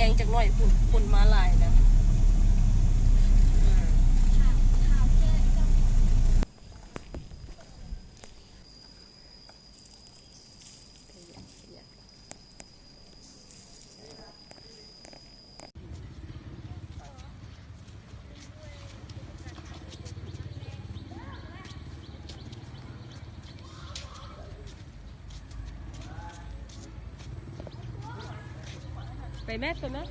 ງຈັກໜ້ອຍ ຄົນ ຄົນມາຫຼາຍນະ. ອືມ ໄປແມັດ ໄປແມັດ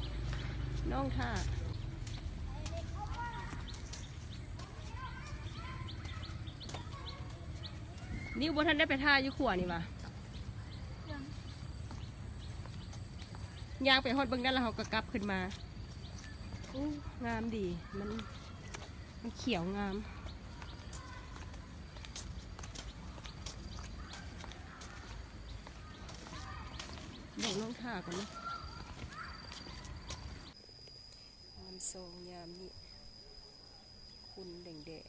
ນ້ອງຖ້າ. ນິວບໍ່ທັນໄດ້ໄປຖ່າຍຢູ່ຂົວນີ້ຫວາ? ຍັງ. ຍ່າງໄປຮອດເບິ່ງນັ້ນ ແລ້ວເຮົາກໍກັບຂຶ້ນມາ. ໂອ້ ງາມດີ ມັນ ມັນຂຽວງາມ. ບອກນ້ອງຖ້າກ່ອນເນາະ. ນ້ຳຊອງຍາມນີ້ຂຸ່ນແດງ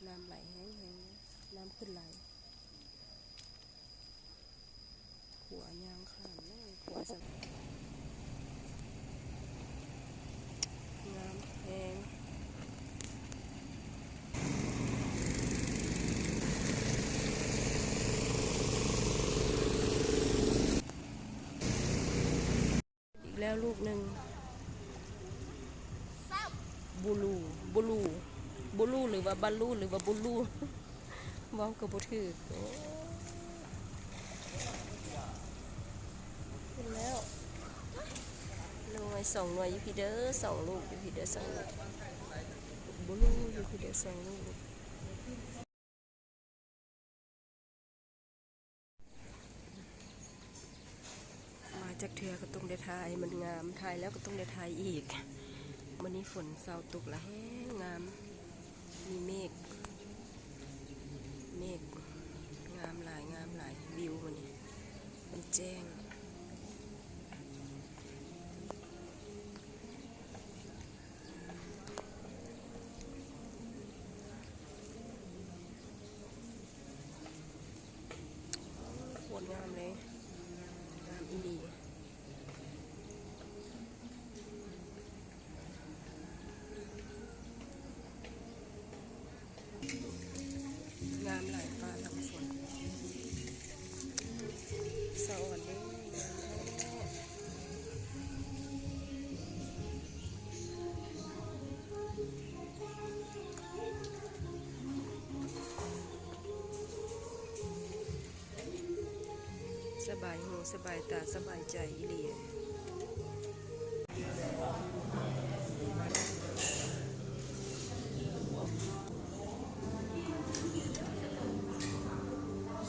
ໆ ນ້ຳໄຫຼແຮງໆ ນ້ຳຂຶ້ນຫຼາຍ. ຂົວຍ່າງຂ້າມເລີຍ ຂົວສະ ງາມແຮງ. ອີກແລ້ວລູກໜຶ່ງ ບູລູ ບູລູ ບູລູ ຫຼືວ່າບາລູ ຫຼືວ່າບູລູ ເວົ້າກໍບໍ່ຖືກ. ໂອ້ ຂຶ້ນແລ້ວ ໜ່ວຍ ສອງໜ່ວຍຢູ່ພີ້ເດີ ສອງລູກຢູ່ພີ້ເດີ ສອງລູກ ບູລູຢູ່ພີ້ເດີ ສອງລູກ. ມາຈັກເທື່ອກໍຕ້ອງໄດ້ຖ່າຍໃຫ້ມັນງາມ ຖ່າຍແລ້ວກໍຕ້ອງໄດ້ຖ່າຍອີກ. ມື້ນີ້ຝົນເຊົາຕົກລະແຮງງາມ ມີເມກ ເມກງາມຫຼາຍ ງາມຫຼາຍ ວິວມື້ນີ້ມັນແຈ້ງ. ໂຄດງາມເລີຍ ງາມອີ່ຫຼີ. ງາມຫຼາຍຟ້າຫຼັງຝົນ ສະອອນເດ້ ງາມແທ້. ສະບາຍຫູສະບາຍຕາ ສະບາຍໃຈອີ່ຫຼີ.